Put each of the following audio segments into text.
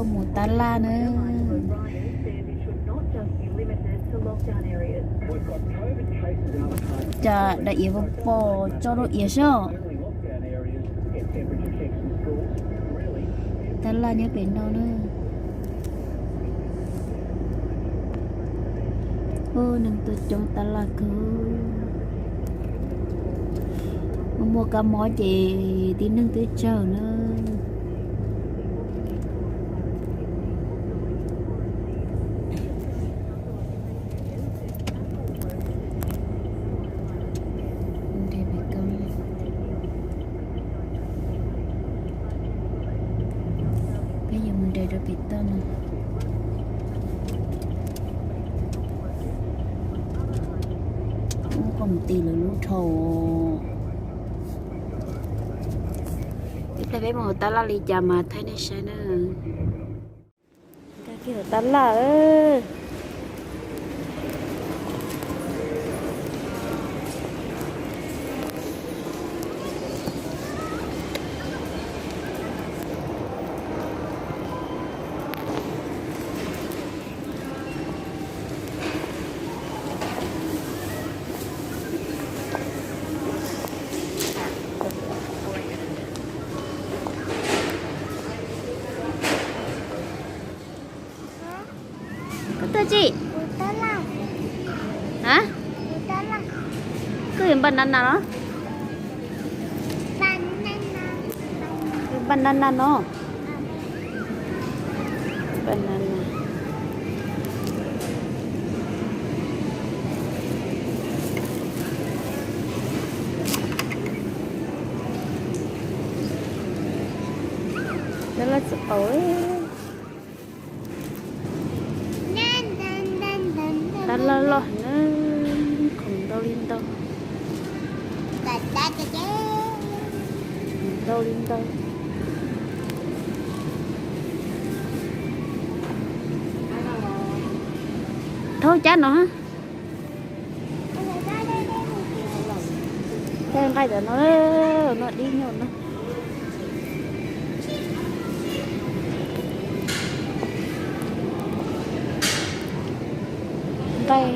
Mus tab laj na. Cas daim iav pom tso rau iav soj. Tab laj nyob pem no na. Neeg tuaj coob tab laj kawg. Muaj kab mob ces tib neeg twb tsawg na. Peb yuav mus nres rau pem toj no. Ub, qhov mus ti lawv lub dhau. Ib pliag peb mus tab laj li cas mas thaij nej saib na. Nkag kiag hauv tab laj. Koj tuaj tsi? Hab? Koj yuav npaj nab nas los? Npaj nab nas no. Npaj nab nas. Lawv laj txiv qaub. Tab laj loj na, khoom ntau li ntau. Ntau li ntau. Thaub cab no. Nqaij ntawm no, no dib nyuag no. Nqaij.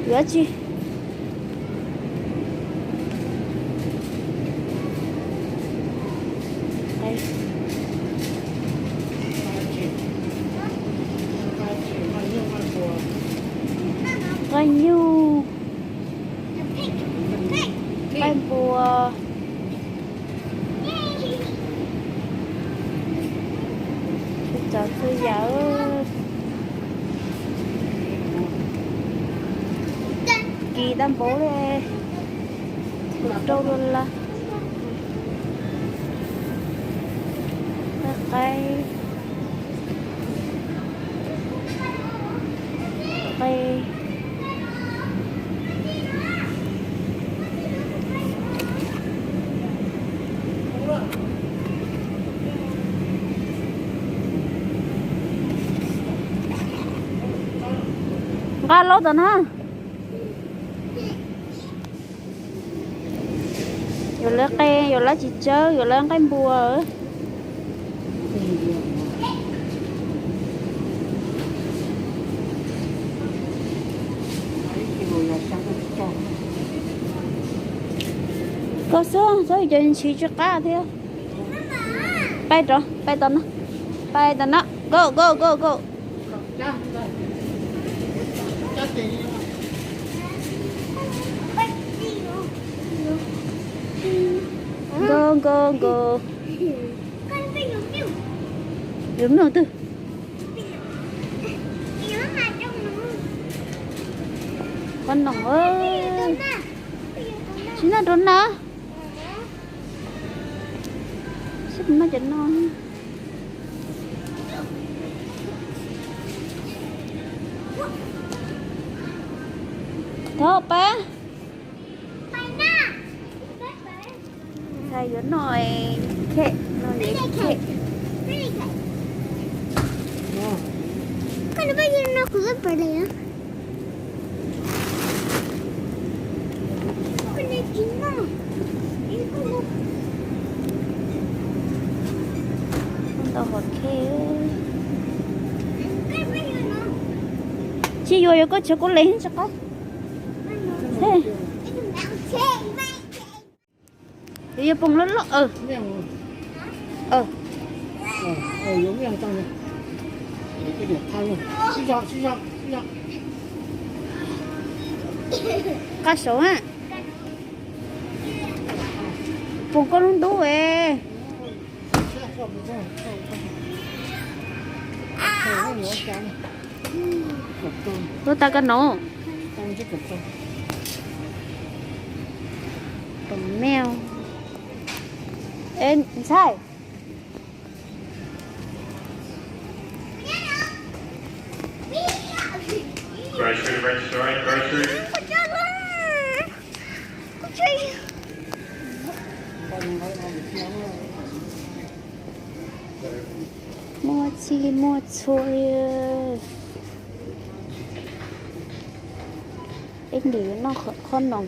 Yuav tsi? Nqaij nyuj, nqaij npua. Txhua tsav txhua yam. Kis tau npaum li kaum rau dollar. Qaib, qaib. Nqa laub tom no. Yuav lawv qe, yuav lawv txiv tsawb, yuav lawv nqaij npua. Koj xub, xub cov ntshiv tsis qab thiab. Pais rov, pais tom no, pais tom no, go go go go. Go go go. Yuav mloog twg? Qhov no, tsis noj rau na. Sib noj cov no. Thov pab. Ntxhais yuav noj khe, no yuav khe. Ntau hua khe. Tsis yuav, yuav koj tshav kuv le tsis qab. Yuav pom loj loj. Qab saud a. Pom koj lub ntub es. Lub tas koj no. Pom meo. Ntxhais. Muaj txhij muaj txhua li. Peb ntim noj qhob noom.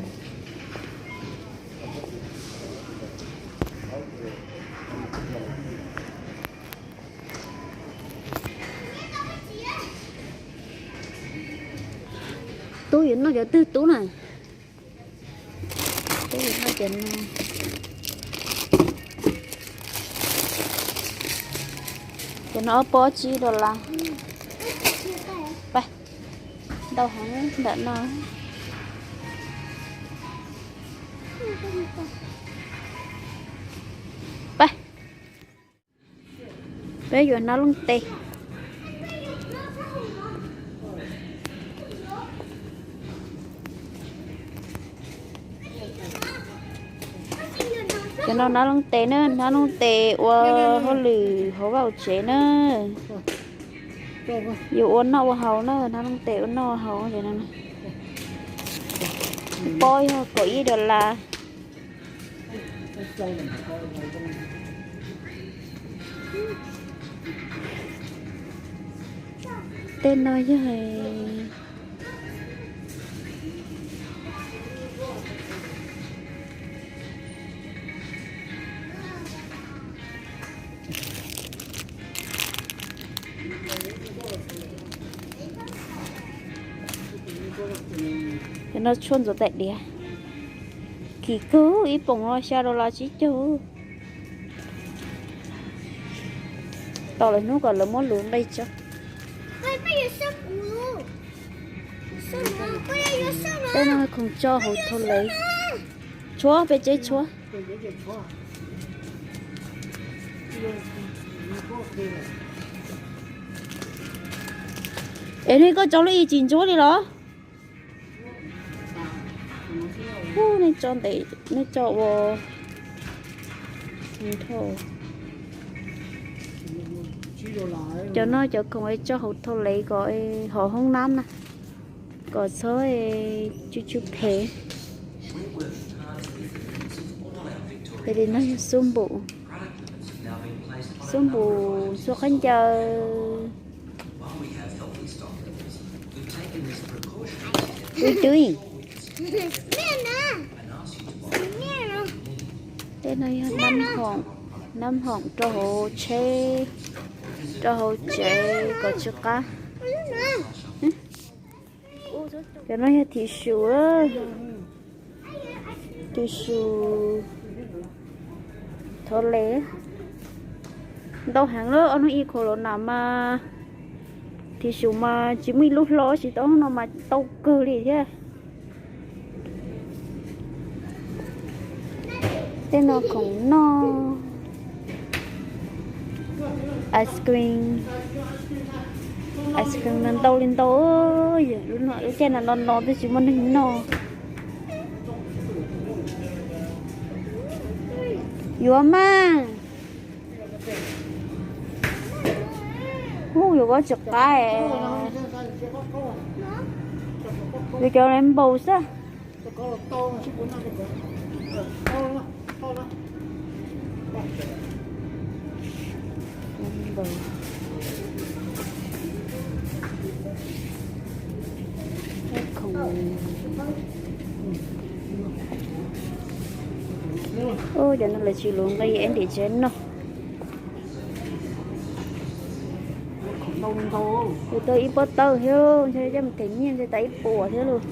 Tub yuav noj cov twg tub na? Tub yuav noj cov no. Cov no ob pob tsib dollar. Pab, ntau heev ntawm no. Pab, peb yuav hnab looj tes. Cov no hnab looj tes na, hnab looj tes ua hauj lwm hauv vaj hauv tsev na. Yus ua noj ua haus na, hnab looj tes ua noj ua haus. Pob yog kaum ib dollar. Tej no yog Cov no tshuaj ntxuav tais diav. Kim kawg, ib poom no xya dollar tsib caug. Tos lawv hnub kom lawv muab luv nqi tso. Tej no khoom tso hauv thau lev. Tshuab peb tsev tshuab. Es nej koj tso lub ib tsis ntsuab li los? Ub, nej tso ntev, nej tso ua. Cov no cov khoom tso hauv thau lev kom hauv hoob nab na, kom txhob tsw tsw phem. Ces li no yog xub npum, xub npum ntxhua khaub ncaws. Ub, twb tej no yog nab hoom, nab hoom rau hauv tsheb, rau hauv tsev kom tsw qab. Cov no yog tissue, tissue thau lev. Ntau heev lawm, ob hnub ib khaus los nas mas tissue mas tsis muaj ib lub hlob, tsis tau no mas tau kawg li thiab. Tej no khoom noj, ice cream, ice cream no ntau li ntau, lub caij no no no twb tsis muaj neeg noj. Yuav mas. Ub, yuav koj tsis qab. Yuav cov rainbow xwb. Cov no lawv tsis luv nqi es ntim tsev no. Kuv tau ib pob tawb thiab, ntshe coj mus them nyiaj ntshe tas ib puas thiab lauj.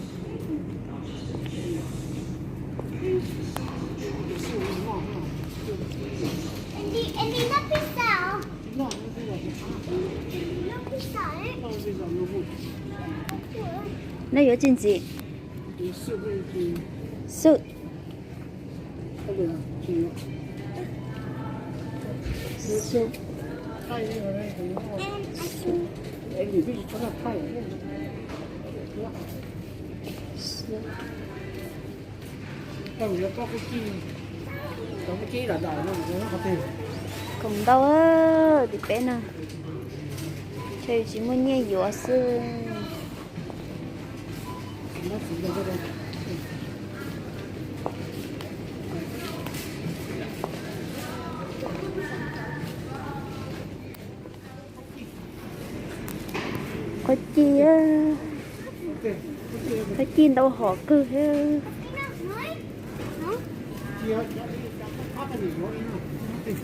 Neb yuav tsis ntxim? Xwb. Khoom ntau tim peb no, ntshe tsis muaj nyiaj yuav xwb. Qhov ci, qhov ci ntau hom kawg thiab.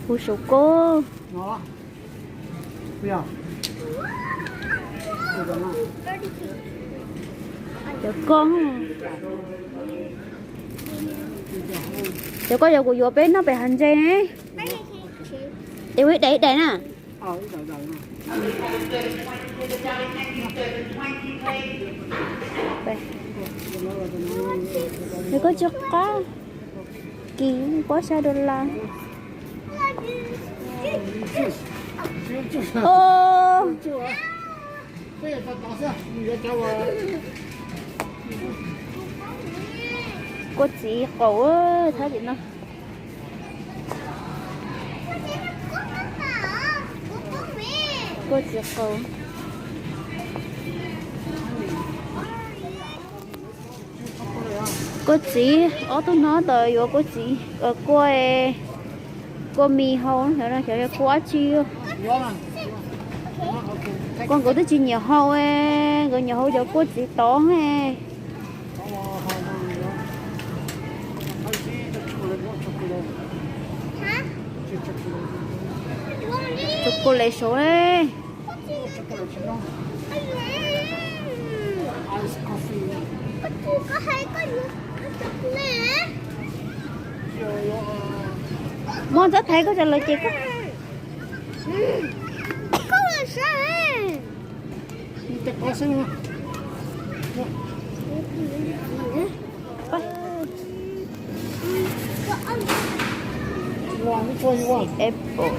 Hu saum koj. Cov koj, cov koj yog kuv yuav peb noj pem hav ntses ne. Es ua ib daim ib daim na. Nws koj tsis qab, kis pob sab dollar. Kua txiv qaum thab tim no. Kua txiv qaum. Kua txiv, ob tug no tau yuav kua txiv, kua, kua mis hau, xyov yog kua dab tsi. Kua nkawd twb tsis nyiam hau, nkawd nyiam hau cov kua txiv tod. Chocolate saud ne. Muab ntxab thaiv koj cov lawv ces koj. Apple.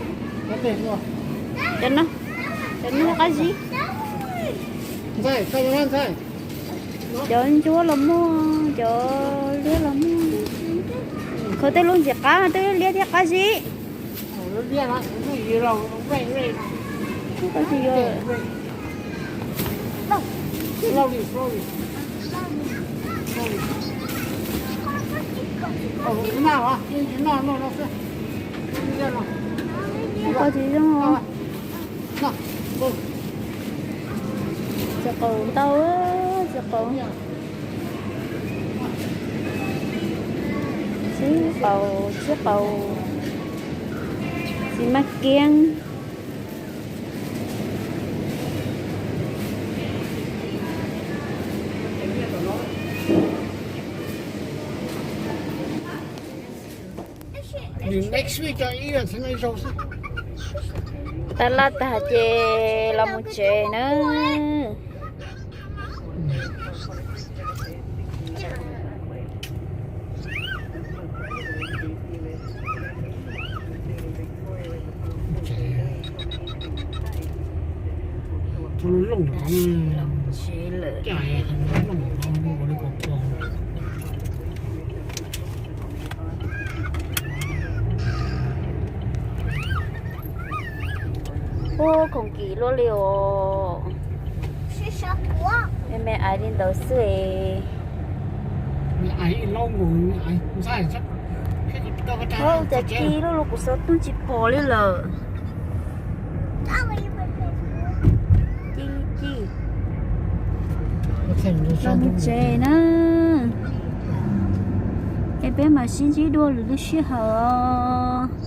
Cov no, cov no qab zib. Cov ntsuab los muaj, cov liab los muaj. Khaws tej lub ntxim qab, tej lub liab thiab qab zib. Txiv qaub ntau, txiv qaub, txiv qaub, txiv qaub, txiv maj kiab. Tab laj tag ces los mus tsev na. Ub, khoom kim luaj li os. Me me aiv li ntawd xwb es. Ub, cas ci loj los kuv xov tooj tsis pom li lawm. Ci, ci. Los mus tsev na. Peb mam sib ntsib dua lwm lub sij hawm os.